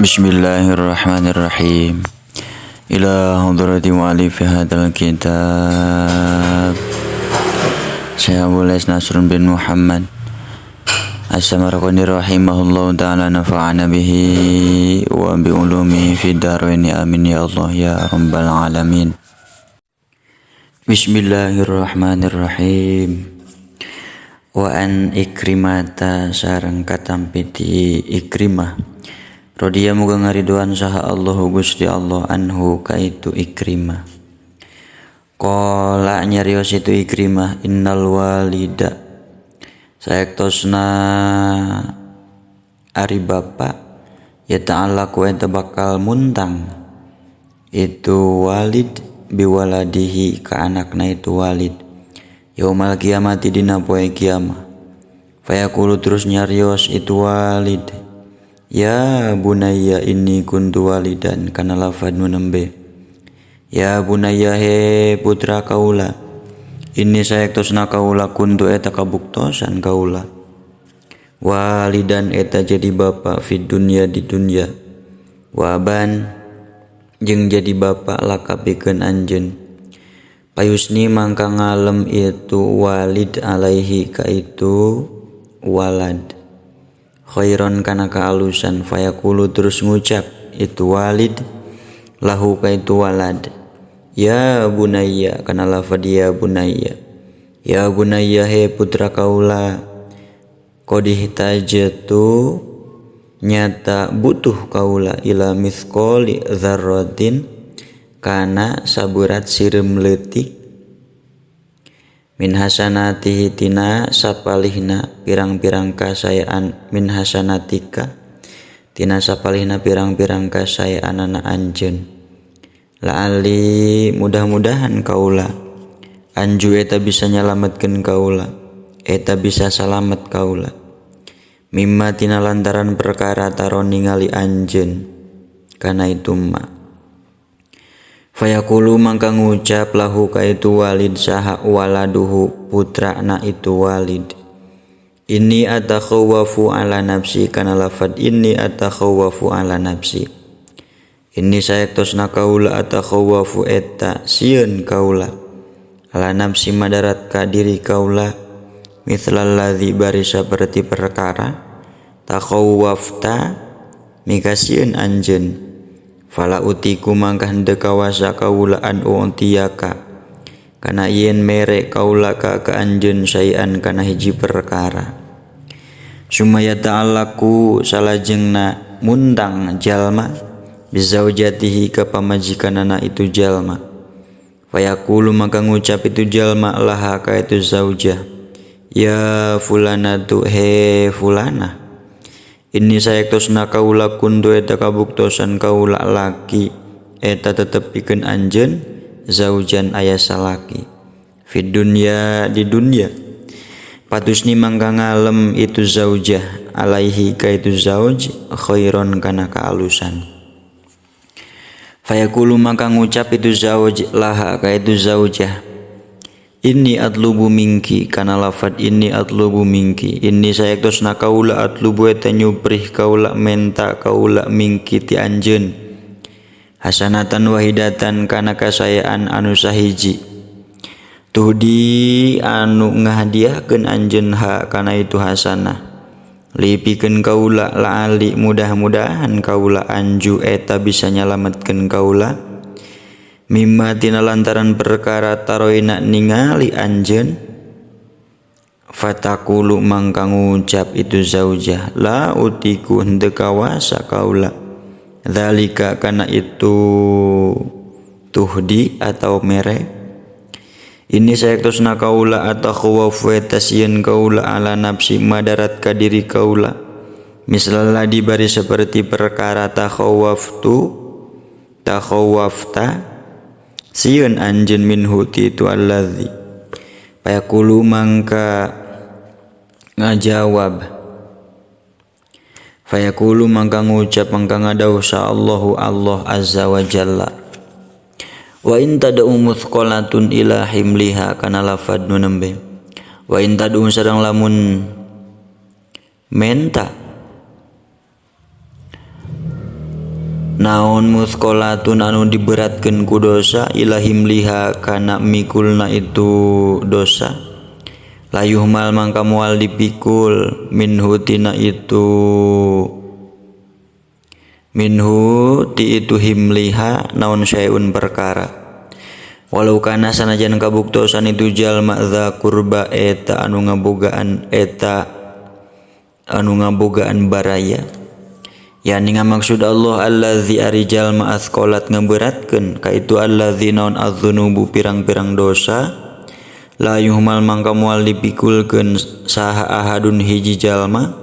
Bismillahirrahmanirrahim. Ila hadrati mu'alif hadzal kitab Syekh Abu Lais Nasrun bin Muhammad As-Samarqandi rahimahullahu ta'ala, nafa'ana bihi wa bi ulumihi fid dharain, amin ya Allah ya rabbal alamin. Bismillahirrahmanirrahim. Wa an Ikrimata sareng katampi ti Ikrimah Rodiya muga ngaridoan saha Allahu Gusti Allah anhu ka itu Ikrimah. Qala nyarios itu Ikrimah, innal walida saektosna ari bapa, ya ta'ala eta bakal muntang itu walid, biwaladihi ka anakna itu walid, yaumal kiamati dina poe kiamah. Fayaqulu terus nyarios itu walid, ya bunayya inni kuntu walidan, kana lafad nu nembe, ya bunayya he putra kaula, inni saektosna kaula, kuntu eta kabuktosan kaula, walidan eta jadi bapa, fid dunya di dunya, waban jeung jadi bapa, laka pikeun anjeun. Payusni mangka ngalem itu walid, alaihi ka itu walad, khairon kana kaalusan. Fayaqulu terus ngucap itu walid, lahu ka itu walad, ya bunayya, kana lafad ya bunayya, ya bunayya he putra kaula, qad ihtajtu nyata butuh kaula, ila mithqali dzarratin kana saburat sireum leutik, min hasanatihi tina sapalihna pirang-pirang kasayaan, min hasanatika tina sapalihna pirang-pirang kasayaanana anjeun, la'ali mudah-mudahan kaula, anju eta bisa nyalametkeun kaula, eta bisa salamet kaula, mimma tina lantaran perkara, taro ningali anjeun kana itu ma. Fayaqulu mangka ngucap, lahu ka itu walid, saha waladuhu putrana itu walid, inni atakhawwafu ala nafsi, kana lafad inni atakhawwafu ala nafsi, inni saektosna kaula, atakhawwafu eta sieun kaula, ala nafsi madarat ka diri kaula, mithlal ladzi bari saperti perkara, takhawwafta mikasieun anjeun. Fala utiku mangka henteu kawasa kaula, an u'tiyaka kana yen mere kaula, ka ka anjeun, syai'an kana hiji perkara. Summa yata'allaqu salajengna mundang jalma, bizaujatihi ka pamajikanana itu jalma. Fayaqulu maka ngucap itu jalma, laha ka itu zaujah, ya fulanatu he fulana, inni saektosna kaula, kuntu eta kabuktosan kaula, laki eta tetep pikeun anjeun, zaujan aya salaki, fid dunya di dunya. Patusni mangka ngalem itu zaujah, alaihi ka itu zauj, khairon kana kaalusan. Fayaqulu maka ngucap itu zauj, laha ka itu zaujah, inni atlubu minki, kana lafad inni atlubu minki, inni saektosna kaula, atlubu eta nyuprih kaula, menta kaula, minki ti anjeun, hasanatan wahidatan kana kasayaan anu sahiji, tuhdi anu ngahadiahkeun anjeun, ha kana itu hasanah, li pikeun kaula, la'ali mudah-mudahan kaula, anju eta bisa nyalametkeun kaula, mimma tina lantaran perkara, taroina ningali anjeun. Fataqulu mangka ngucap itu zaujah, la utiku henteu kawasa kaula, dzalika kana itu tuhdi atau mere. Inni saektosna kaula, atakhawwafu eta sieun kaula, ala nafsi madarat ka diri kaula, mislal bari seperti perkara, takhawwaftu takhawwafta sieun anjeun, minhu ti itu allazi. Fayaqulu mangka ngajawab, fayaqulu mangka ngucap, mangka ngadawuh sa Allahu Allah azza wa jalla, wa in tad'u muthqalatun ila himliha, kana lafad nu nembe, wa in tad'u sareng lamun menta. Naon muthqalatun anu diberatkeun ku dosa ilahim liha kana mikulna itu dosa layuhmal mangka moal dipikul minhu tina itu minhu ti itu himliha naon syai'un perkara walau kana sanajan kabuktosan itu jalma dza kurba eta anu ngabogaan eta anu ngabogaan baraya yani ngamaksud Allah allazi ari jalma asqalat ngaberatkeun ka itu allazi naon adz-dzunubu pirang-pirang dosa la yuhmal mangka moal dipikulkeun saha ahadun hiji jalma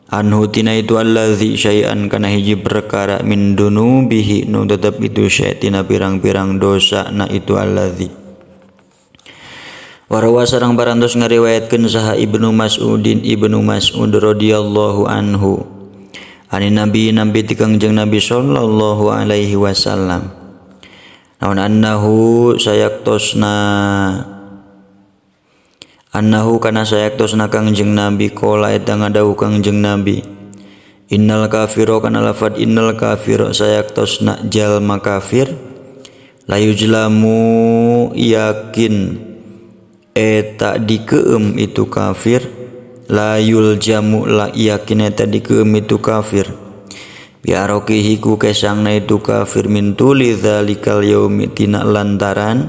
anhu tina itu allazi syai'an kana hiji perkara min dunubihi nu tetep itu syai' tina pirang-pirang dosa na itu allazi. Warawa sareng parantos ngariwayatkeun saha Ibnu Mas'udin Ibnu Mas'ud radhiyallahu anhu ani Nabi nampi ti Kangjeng Nabi sallallahu alaihi wasallam naon annahu sayaktosna annahu kana sayaktosna Kangjeng Nabi qala eta ngadawuh Kangjeng Nabi innal kafira kana lafad innal kafira sayaktosna jalma kafir layujlamu yakin eta dikeum itu kafir layul jamu la yakin eta dikeum itu kafir biarokihi ku kesangna itu kafir min tuli dzalikal yaumi tina lantaran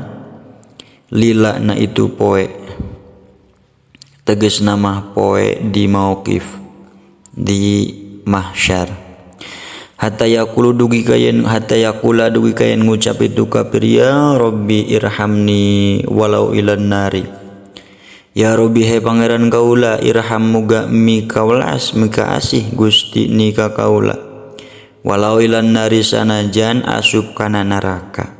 lila na itu poe tegas nama poe di mauqif di mahsyar hatta yaqulu dugi kayen hatta yaqula dugi kayen ngucap itu kafir ya rabbi irhamni walau ilan nari ya rabbi he pangeran kaula irham muga mi kawelas mika asih Gusti ni ka kaula walau ilan nari sanajan asup kana neraka.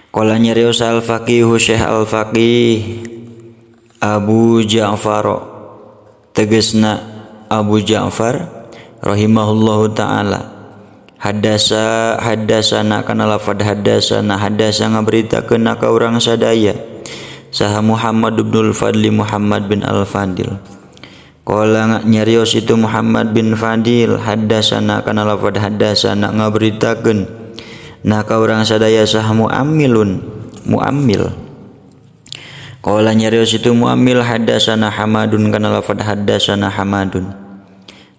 Qala nyarios al faqihu Syekh al faqih Abu Ja'far tegesna Abu Ja'far rahimahullahu ta'ala hadasa hadasana kana lafad hadasana hadasa ngaberitakeun ka urang sadaya saha Muhammad bin Fadli Muhammad bin Al-Fadil qala nyarios itu Muhammad bin Fadil hadasana kana lafad hadasana ngaberitakeun na ka urang sadaya saha Muammilun Muammil qala nyarios itu Muammil hadasana Hamadun kana lafad hadasana Hamadun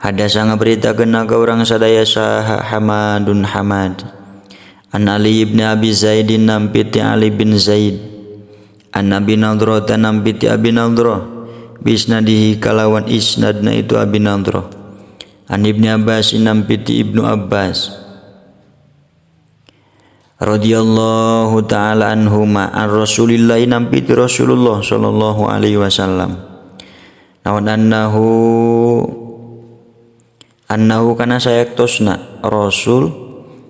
hadasa ngaberitakeun ka urang sadaya saha Hamadun Hamad an Ali ibn Abi Zaidin nampi ti Ali bin Zaid an Abi Nadrah nampi ti Abi Nadrah bisnadihi kalawan isnadna itu Abi Nadrah an Ibnu Abbas nampi ti Ibnu Abbas radhiyallahu ta'ala anhuma an Rasulillah nampi ti Rasulullah sallallahu alaihi wasallam naon annahu annahu kana sayaktosna Rasul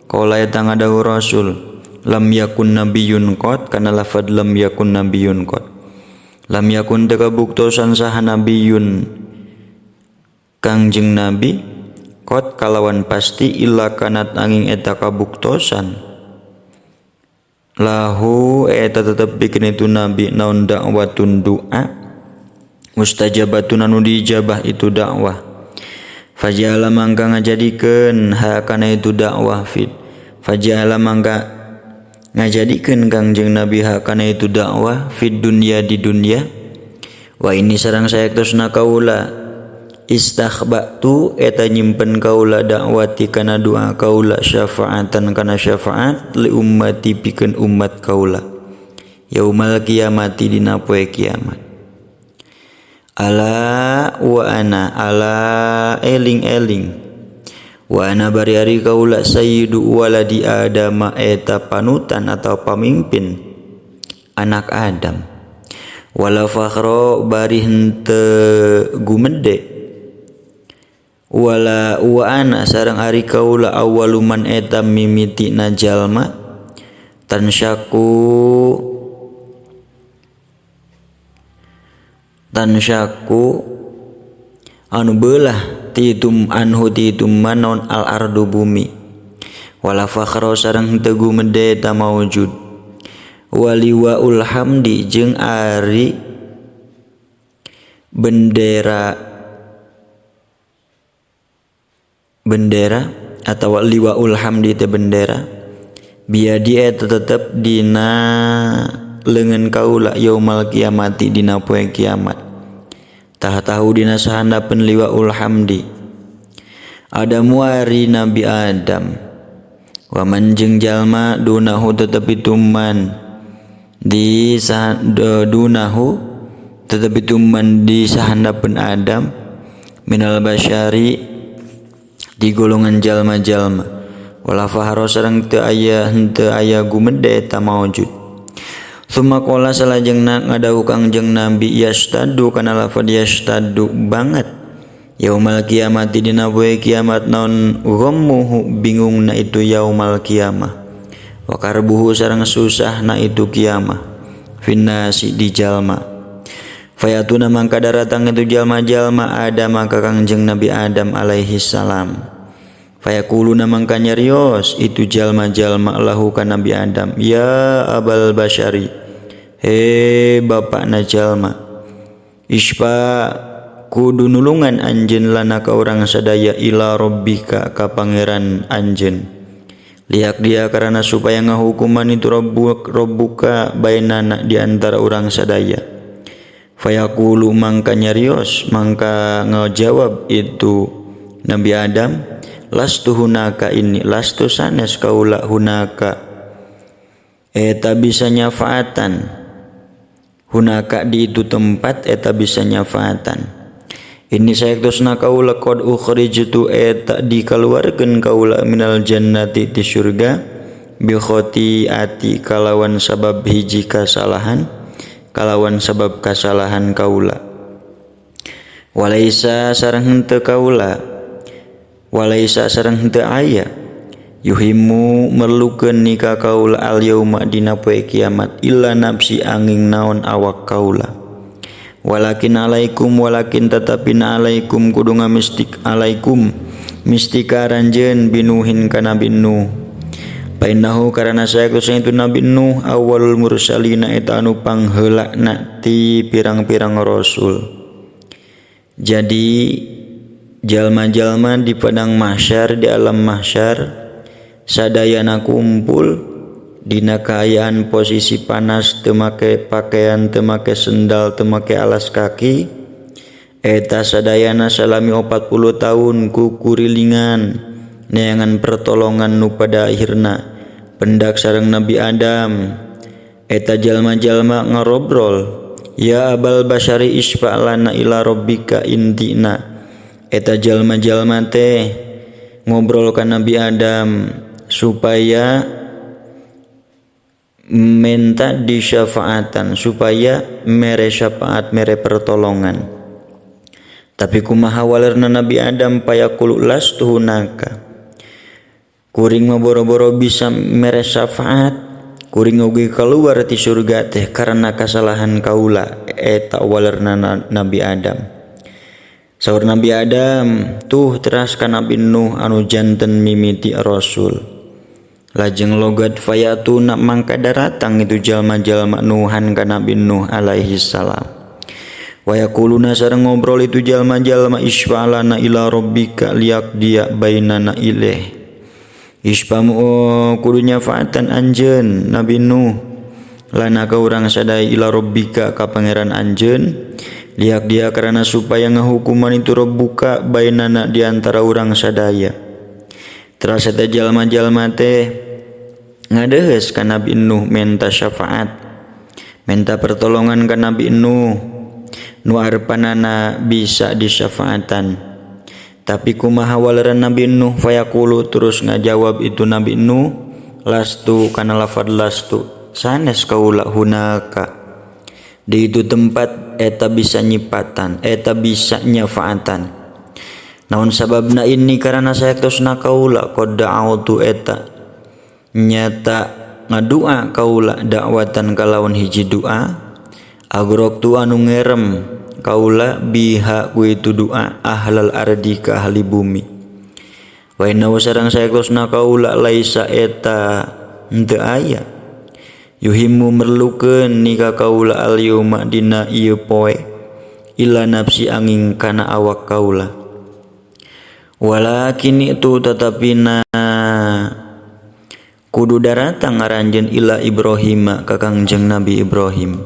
qala eta ngadawuh Rasul lam yakun nabiyyun qad kana lafad lam yakun nabiyyun qad lam yakun teu kabuktosan saha nabiyyun Kangjeng Nabi qad kalawan pasti illa kanat angin eta kabuktosan lahu eta tetep bikin itu nabi naon dakwatun doa mustajabatun anu diijabah itu dakwah faja'ala mangka ngajadikeun ha kana itu dakwah fit faja'ala mangka ngajadikeun Kangjeng Nabi ha kana itu dakwah fid dunya di dunya wa ini sareng sayektosna kaula istakhbatu eta nyimpen kaula dakwati kana doa kaula syafaatan kana syafaat li ummati pikeun umat kaula yaumal kiamati dina poe kiamat ala wa ana ala eling-eling wa ana bari ari kaula sayyidu waladi adama eta panutan atau pamimpin anak Adam wala fakhro bari henteu gumede wala wa ana sareng ari kaula awaluman eta mimitina jalma tansyaku tansyaku anu beulah titum anhu titum manon al ardu bumi wala fakhro sareng teu gumede eta maujud waliwaul hamdi jeung ari bendera bendera atawa liwaul hamdi teh bendera biadi eta tetep dina leungeun kaula yaumal kiamati dina poe kiamat. Tah tahu dina sahandapeun liwaul hamdi Adamu ari Nabi Adam wa man jeung jalma dunahu tetep itu man di dunahu tetep itu man di sahandapeun Adam minal basyari di golongan jalma-jalma wala fahro sareng teu aya henteu aya gumede eta maujud. Summa qala salajengna ngadawuh Kangjeng Nabi yastadu kana lafad yastadu banget yaumal kiamati dina poe kiamat naon ghammuhu bingungna itu yaumal kiamah wa karbuhu sareng susahna itu kiamah finnasi di jalma. Fayatuna mangka daratang itu jalma-jalma Adam maka Kangjeng Nabi Adam alaihi salam. Fayaquluna mangka nyarios itu jalma-jalma lahu ka Nabi Adam, ya abal basyari, he bapakna jalma, ispa kudu nulungan anjeun lana ka urang sadaya ila rabbika ka pangeran anjeun. Liak dia karena supaya ngahukuman itu rabbuka bainana di antara urang sadaya. Fayaqulu mangka nyarios mangka ngajawab itu Nabi Adam, lastu hunaka ini lastu sanes kaula hunaka eta bisa nyafaatan hunaka di itu tempat eta bisa nyafaatan ini saektosna kaula qad ukhrijtu eta dikaluarkeun kaula minal jannati ti surga bi khati'ati kalawan sabab hiji kasalahan kalawan sabab kasalahan kaula walaisa sareng henteu kaula walaisa sareng henteu aya yuhimu merlukeun nikah kaula al yauma dina poe kiamat illa nafsi angin naon awak kaula walakin alaikum walakin tetapina alaikum kudu ngamistik alaikum mistika ranjeun binuhin ka Nabi Nuh. Painahu karana saektosna itu Nabi Nuh awalul mursalina eta anu pangheulana ti pirang-pirang rasul. Jadi jalma-jalma di padang mahsyar di alam mahsyar sadayana kumpul dina kaayaan posisi panas teu make pakaian teu make sendal teu make alas kaki eta sadayana salami 40 tahun kukurilingan neangan pertolongan nu pada akhirna pendak sareng Nabi Adam eta jalma-jalma ngarobrol ya abal basyari isfa lana ila rabbika intina eta jalma-jalma teh ngobrol ka Nabi Adam supaya minta disyafaatan supaya mere syafaat mere pertolongan. Tapi kumaha walerna Nabi Adam payaqulu lastu hunaka kuring mah boro-boro bisa mere syafaat kuring oge keluar ti surga teh karena kasalahan kaula eta walerna Nabi Adam. Saur Nabi Adam tuh teras ka Nabi Nuh anu janten mimiti rasul. Lajeng logat fayatuna mangka daratang itu jalma-jalma Nuhan ka Nabi Nuh alaihi salam. Wa yaquluna sareng ngobrol itu jalma-jalma isfa'lana ila rabbika liyaqdiya bainana ilaih. Ispamu kudu nyafaatan anjeun Nabi Nuh lana ka urang sadaya ila rabbika ka pangeran anjeun liak dia karena supaya ngahukuman itu rabbuka bainana di antara urang sadaya. Teras eta jalma-jalma teh ngadeheus ka Nabi Nuh menta syafaat menta pertolongan ka Nabi Nuh nu arepanana bisa disyafaatan. Tapi kumaha waleran Nabi Nuh fayaqulu terus ngajawab itu Nabi Nuh lastu kana lafad lastu sanes kaula hunaka di itu tempat eta bisa nyipatan eta bisa nyafaatan. Naon sababna ini karena saektosna kaula qad da'autu eta nyata ngadua kaula dakwatan kalawan hiji doa agroktu anu ngerem kaula biha ku itu doa ahlal ardi ka ahli bumi. Wa inna sareng saektosna kaula laisa eta henteu aya yuhimu merlukeun nikah kaula al yauma dina ieu poe illa nafsi angin kana awak kaula. Walakin itu tetapi na kudu daratang aranjeun ila Ibrahim ka Kangjeng Nabi Ibrahim.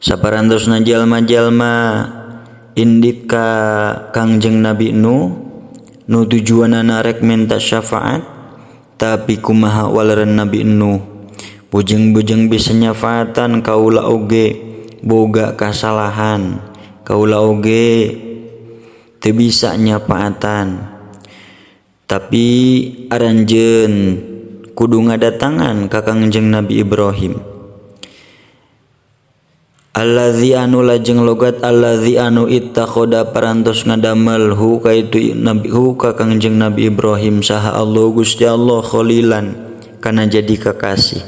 Saparantosna jalma-jalma indik ka Kangjeng Nabi Nuh nu tujuanana rek minta syafaat, tapi kumaha waleran Nabi Nuh, bujeng-bujeng bisa nyafaatan kaula oge boga kasalahan, kaula oge teu bisa nyafaatan. Tapi aranjeun kudu ngadatangan ka Kangjeng Nabi Ibrahim. Allazi anu lajeng logat allazi anu ittakhadha parantos ngadamel hu ka itu nabi hu ka Kangjeng Nabi Ibrahim saha Allah Gusti Allah khalilan kana jadi kekasih.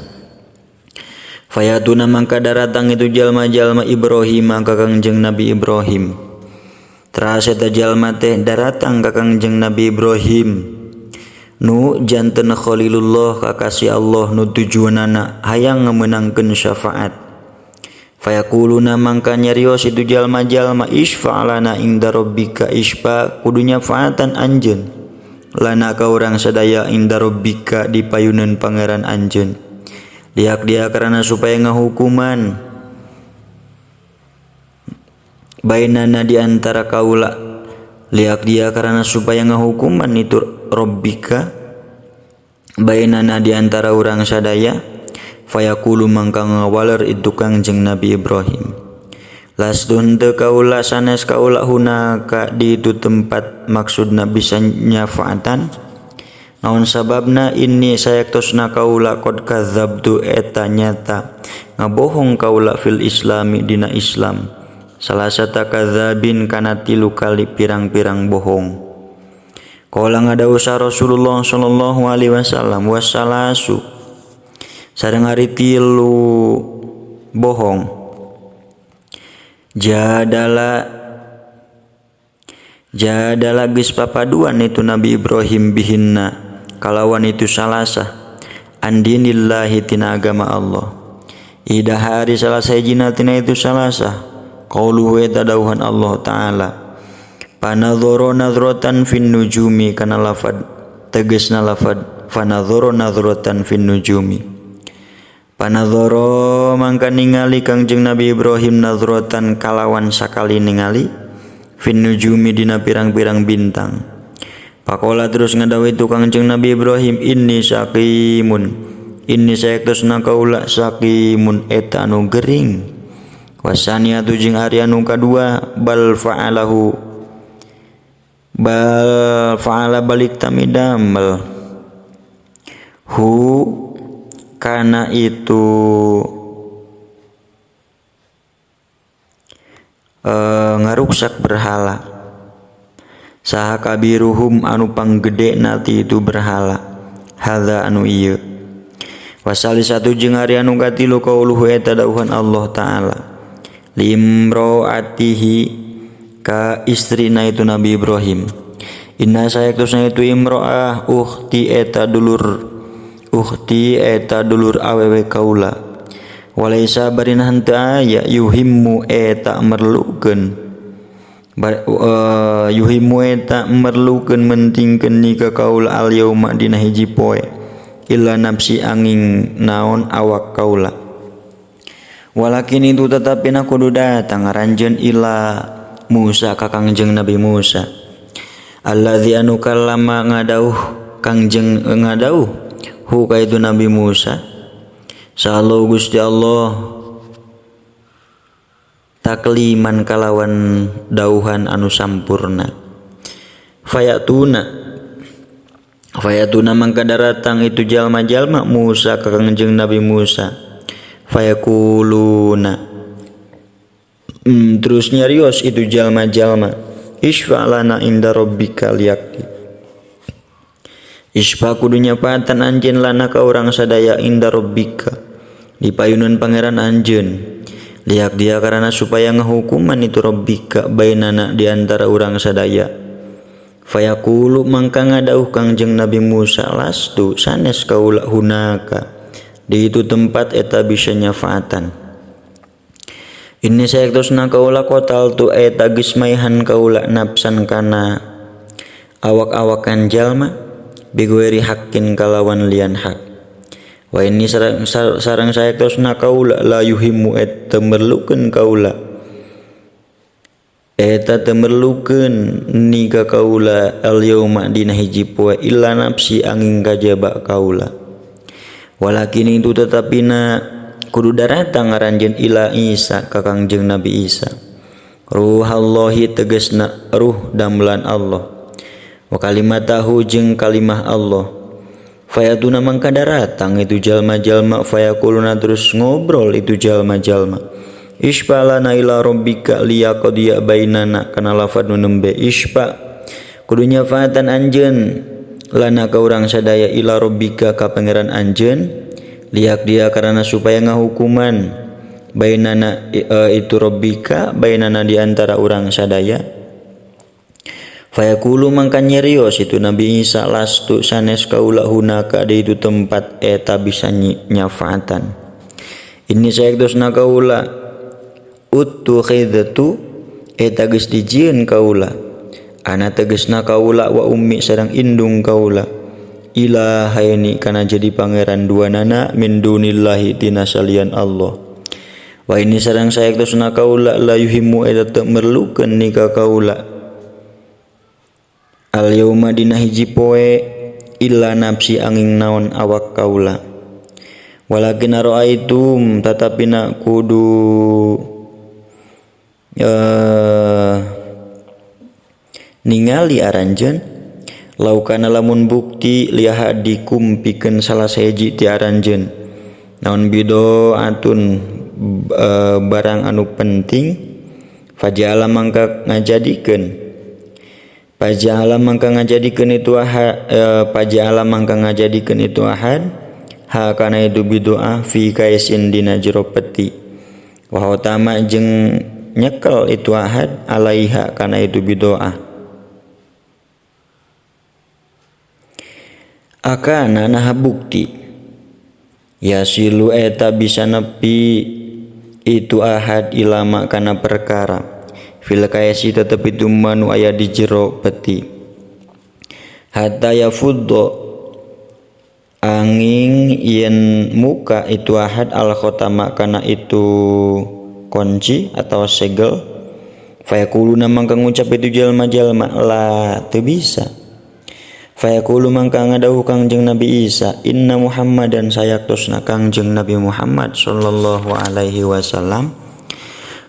Fayatuna mangka daratang itu jalma-jalma Ibrahim ka Kangjeng Nabi Ibrahim. Teras eta jalma teh daratang ka Kangjeng Nabi Ibrahim nu janten khalilullah kakasih Allah nu tujuanana hayang ngameunangkeun syafaat. Fayaquluna mangka nyarios itu jalma-jalma isfa lana inda rabbika isfa kudu nyafaatan anjeun lana ka urang sadaya inda rabbika di payuneun pangeran anjeun. Liak dia karena supaya ngahukuman bainana di antara kaula. Liak dia karena supaya ngahukuman itu rabbika bainana di antara urang sadaya. Fayaqulu mangka ngawaler itu Kangjeng Nabi Ibrahim, lastun teu kaula sanes kaula hunaka di itu tempat maksudna bisa nyafaatan. Naon sababna ini sayaktosna kaula qad kadzabtu eta nyata ngabohong kaula fil islami dina Islam salasata kadzabin kana tilu kali pirang-pirang bohong. Qala ngadawuh Rasulullah sallallahu alaihi wasallam wasalasu sareng ari tilu bohong jadala jadala geus papaduan itu Nabi Ibrahim bihinna kalawan itu salasah andinillahi tina agama Allah. Ida hari salah sahijina tina itu salasah qauluhu eta dawuhan Allah Ta'ala panadhara nadhratan fin nujumi kana lafad tegasna lafad fanadhara nadhratan fin nujumi. Panadhara mangka ningali Kangjeng Nabi Ibrahim nadhratan kalawan sakali ningali fin nujumi dina pirang-pirang bintang. Pakola terus ngadawuh itu Kangjeng Nabi Ibrahim inni saqimun inni saektosna kaula saqimun eta anu gering. Wasaniatu jeung ari anu kadua bal fa'alahu bal fa'ala balik tamidamel hu kana itu ngaruksak berhala. Saha kabiruhum anu panggedena ti itu berhala hadza anu ieu. Wasalisatu jeung ari anu katilu qauluhu eta dawuhan Allah Ta'ala limroatihi ka istrina itu Nabi Ibrahim. Inna sayaktosna itu imro'ah ukhti eta dulur ukhti eta dulur awewe kaula. Walaisa barina henteu aya yuhimmu eta merlukeun yuhimmu eta merlukeun mentingkeun ni ka kaula al yauma dina hiji poe illa nafsi angin naon awak kaula. Walakin itu tetapi na kudu datang aranjeun ila Musa ka Kangjeng Nabi Musa allazi anu kallama ngadauh Kangjeng ngadauh hu ka itu Nabi Musa sallallahu Gusti Allah takliman kalawan dauhan anu sampurna. Fayatuna fayatuna mangka daratang itu jalma-jalma Musa ka Kangjeng Nabi Musa fayakuluna terus nyarios itu jalma-jalma isfa lana inda rabbika liyaqdi isfa kudu nyapaatan anjeun lana ka urang sadaya inda rabbika di payunan pangeran anjeun liak dia karena supaya ngahukuman itu rabbika bainana di antara urang sadaya. Fayaqulu mangka ngadauh Kangjeng Nabi Musa lastu sanes kaula hunaka di itu tempat eta bisa nyafaatan. Ini saektosna kaula qatal tu eta geus maihan kaula nafsan kana Awak-awakan jalma bighairi haqqin kalawan lian hak. Wa ini sareng saektosna kaula la yuhimmu eta merlukeun kaula. Eta teu merlukeun ni ka kaula al yauma dina hiji poe illa nafsi angin kajaba kaula. Walakin itu tetapina kudu daratang ngaranjeun ila Isa ka Kangjeng Nabi Isa. Ruhallahi tegasna ruh damelan Allah. Wa kalimatahu jeung kalimah Allah. Fayatuna mangka daratang itu jalma-jalma fayakuluna terus ngobrol itu jalma-jalma. Ispa lana ila rabbika liyaqdiya bainana kana lafad nu nembe ispa kudu nyafaatan anjeun lana ka urang sadaya ila rabbika ka pangeran anjeun liak dia karena supaya ngahukuman bainana itu rabbika bainana di antara urang sadaya. Fayaqulu mangka nyerios itu Nabi Isa lastu sanes kaula hunaka di itu tempat eta bisa nyafaatan. Ini saektosna kaula uttukhidtu eta geus dijieun kaula ana tegasna kaula wa ummi sareng indung kaula ilahaini kana jadi pangeran dua nana min dunillahi tina salian Allah. Wa ini sareng saektosna kaula la yuhimmu eta teu merlukeun nikah kaula al yauma dina hiji poe illa nafsi angin naon awak kaula. Walakin ra'aitum tatapina kudu ningali aranjeun laukana lamun bukti lihadikum pikeun salah sahiji ti aranjeun naon bidoatun barang anu penting faja'ala mangka ngajadikeun paja'ala mangka ngajadikeun itu ahad paja'ala mangka ngajadikeun itu ahad ha kana itu bidoah fi kaisin dina jero peti wa hotama jeung nyekel itu ahad alaiha kana itu bidoah akana nah bukti yasilu eta bisa nepi itu ahad ilama kana perkara fil kaisi tetep itu manu aya di jero peti hatta yafuddo angin yen muka itu ahad al khotama kana itu kunci atau segel fayaquluna mangka ngucap itu jalma-jalma la teu bisa fayaqulu mangka ngadawuh Kangjeng Nabi Isa inna Muhammadan sayaktosna Kangjeng Nabi Muhammad sallallahu alaihi wasallam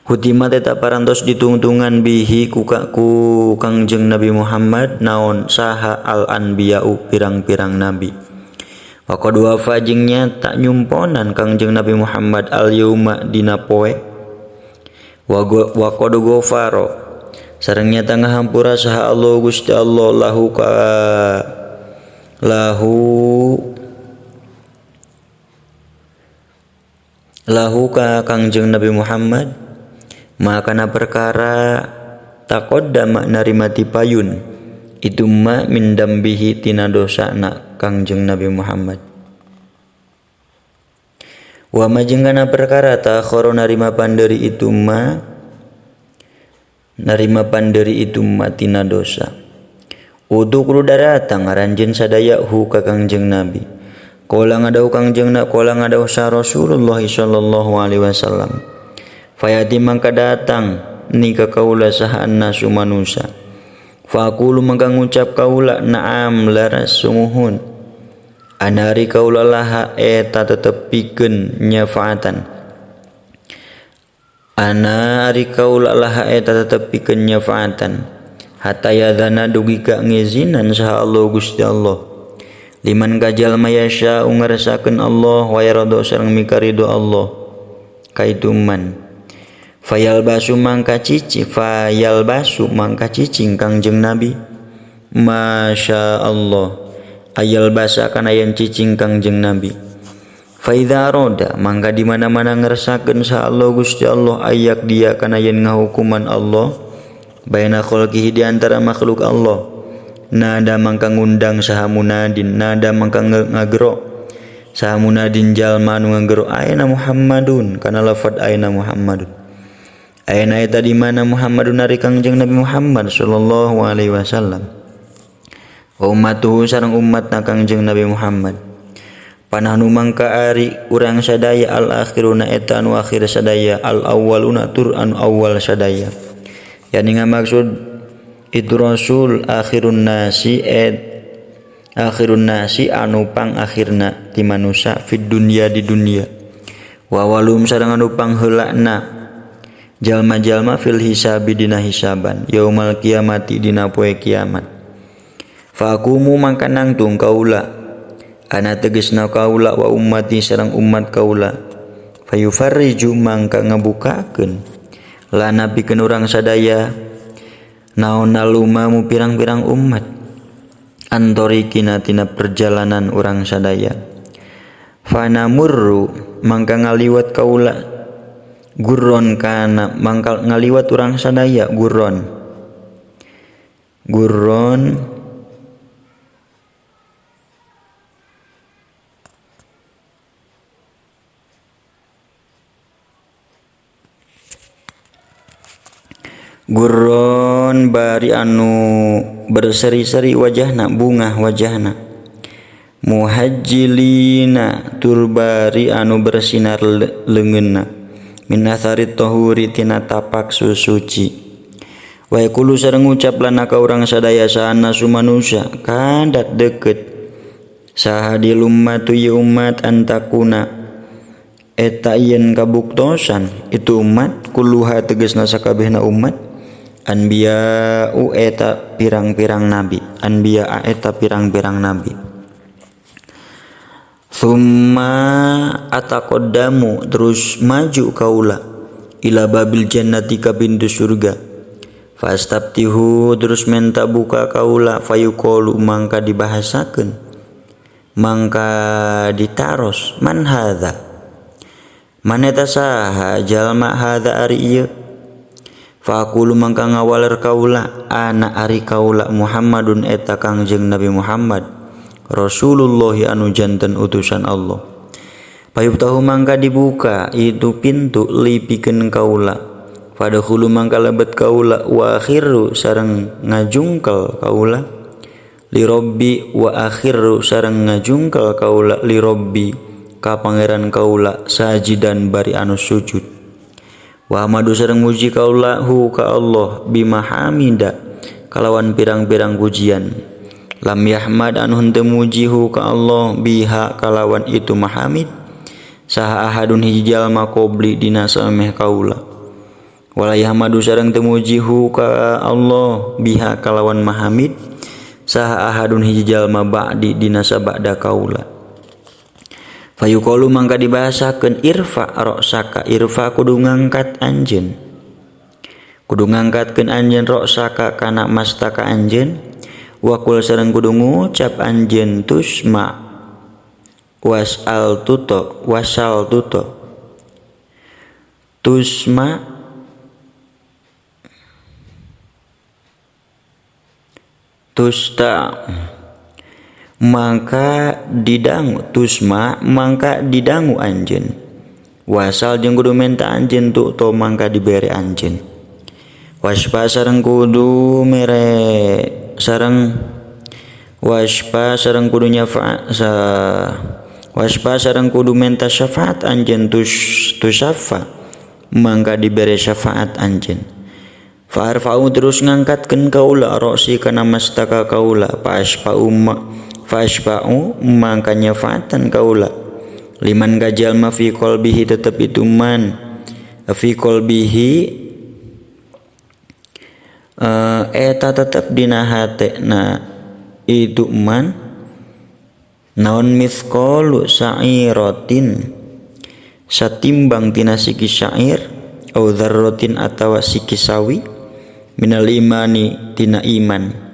hutima tetap parantos ditungtungan bihi ku Kangjeng Nabi Muhammad naon saha al anbiya'u pirang-pirang nabi wa qad wafa jeung nyata nyumponan Kangjeng Nabi Muhammad al yauma dina poe wa qad ghafara sareng nyata ngahampura saha Allah Gusti Allah lahu ka lahu ka Kangjeng Nabi Muhammad makana perkara taqaddama narima tipayun itu ma min dambihi tina dosana Kangjeng Nabi Muhammad wa ma jeung kana perkara ta'akhkhara narima panderi itu ma narima panderi itu ma tina dosa udu kudu daratang ngaranjeun sadaya hu ka Kangjeng Nabi qala ngadawuh Kangjeng na qala ngadawuh sa Rasulullah sallallahu alaihi wasallam fayati mangka datang ni ka kaula saha annasu manusa faqulu mangka ngucap kaula na'am laras sungguhun anari kaula laha eta tetepikeun nyafaatan ana ari kaula laha eta tetepikeun nyafaatan hatta yadana dugi ka ngizinan saha Allah Gusti Allah liman ka jalma yasya ngarsakeun Allah wa yarda sareng mikarido Allah kaituman fayal basu mangka cici fayal basu mangka cicing Kangjeng Nabi masya Allah ayal basa kana yen cicing Kangjeng Nabi faidza roda mangka di mana-mana ngersakeun sa Allah Gusti Allah ayak dia kana yen ngahukuman Allah baina khalqihi di antara makhluk Allah nada mangka ngundang saha munadin nada mangka ngagero saha munadin jalma anu ngagero aina Muhammadun kana lafad aina Muhammadun aina eta di mana Muhammadun ari Kangjeng Nabi Muhammad sallallahu alaihi wasallam. Wa ummatuhu sareng umatna Kangjeng Nabi Muhammad. Panahnu mangka ari urang sadaya al akhiruna eta anu akhir sadaya al awwaluna tur anu awal sadaya. Yani ngamaksud itu rasul akhirun nasi et akhirun nasi anu pang akhirna ti manusa fid dunya di dunya. Wa awalum sareng anu pangheulana jalma-jalma fil hisabi dina hisaban yaumal kiamati dina poe kiamat. Faqumu mangka nangtung kaula ana tegesna kaula wa ummati sareng umat kaula fayufarriju mangka ngabukakeun lana pikeun urang sadaya naon alumamu pirang-pirang umat antorikina tina perjalanan urang sadaya. Fanamurru mangka ngaliwat kaula gurron kana mangka ngaliwat urang sadaya gurron gurron gurron bari anu berseri-seri wajahna bungah wajahna muhajjilina tur bari anu bersinar leungeunna min athari tahuri tina tapak susuci. Wa yaqulu sareng ngucap lana ka urang sadaya saana sumanusa kadat deukeut saha dilummatu ieu umat antakuna eta yen kabuktosan itu umat kulluha tegasna sakabehna umat anbiya eta pirang-pirang nabi anbiya eta pirang-pirang nabi. Thumma ataqaddamu terus maju kaula ila babil jannati ka pintu surga fastaftihu terus menta buka kaula fayuqalu mangka dibahasakeun mangka ditaros man hadza man eta saha jalma hadza ari ieu. Faqulu mangka ngawaler kaula ana ari kaula Muhammadun eta Kangjeng Nabi Muhammad Rasulullah anu janten utusan Allah. Payubtahu mangka dibuka itu pintu li pikeun kaula fadkhulu mangka lebet kaula wa akhiru sareng ngajungkel kaula li rabbi wa akhiru sareng ngajungkel kaula li rabbi ka pangeran kaula sajidan bari anu sujud. Wa hamadu sareng muji kaula hu ka Allah bimahamida kalawan pirang-pirang pujian lam yahmad anu henteu muji hu ka Allah biha kalawan itu mahamid saha ahadun hiji jalma qabli dina sameh kaula. Wala yahmadu sareng teu muji hu ka Allah biha kalawan mahamid saha ahadun hiji jalma ba'di dina sabada kaula. Fayuqalu mangka dibahasakeun irfa ra'saka irfa kudu ngangkat anjeun kudu ngangkatkeun anjeun ra'saka kana mastaka anjeun wa qul sareng kudu ngucap anjeun tusma wasal tuto wasal tuto tusma tusta mangka didangu tusma mangka didangu anjeun wasal jeung kudu menta anjeun tu to mangka dibere anjeun waspa sareng kudu mere sareng waspa sareng kudu nyafa sa waspa sareng kudu menta syafaat anjeun tusafa mangka dibere syafaat anjeun. Fa arfa'u terus ngangkatkeun kaula roksi kana mastaka kaula fashfa'u mangka nyafaatan kaula liman gajalma fi qalbihi tetep itu man fi qalbihi eta tetep dina hatena itu man naon mithqalu sa'iratin satimbang tina siki syair au dzarratin atawa siki sawi minal imani tina iman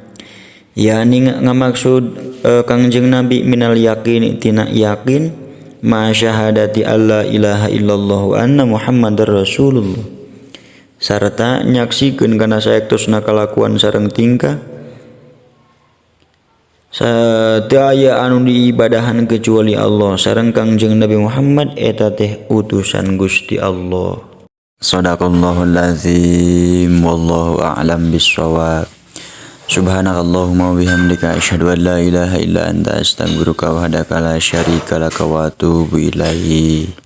yani ngamaksud Kangjeng Nabi minal yaqini tina yakin ma syahadati alla ilaha illallah wa anna Muhammadar Rasulullah sarta nyaksikeun kana saektosna kalakuan sareng tingkah sadaya anu diibadahan kecuali Allah sareng Kangjeng Nabi Muhammad eta teh utusan Gusti Allah. Sadaqallahul azim wallahu a'lam bissawab. Subhanakallahumma wa bihamdika asyhadu an la ilaha illa anta astaghfiruka wahdaka la syarika laka wa atubu ilaik.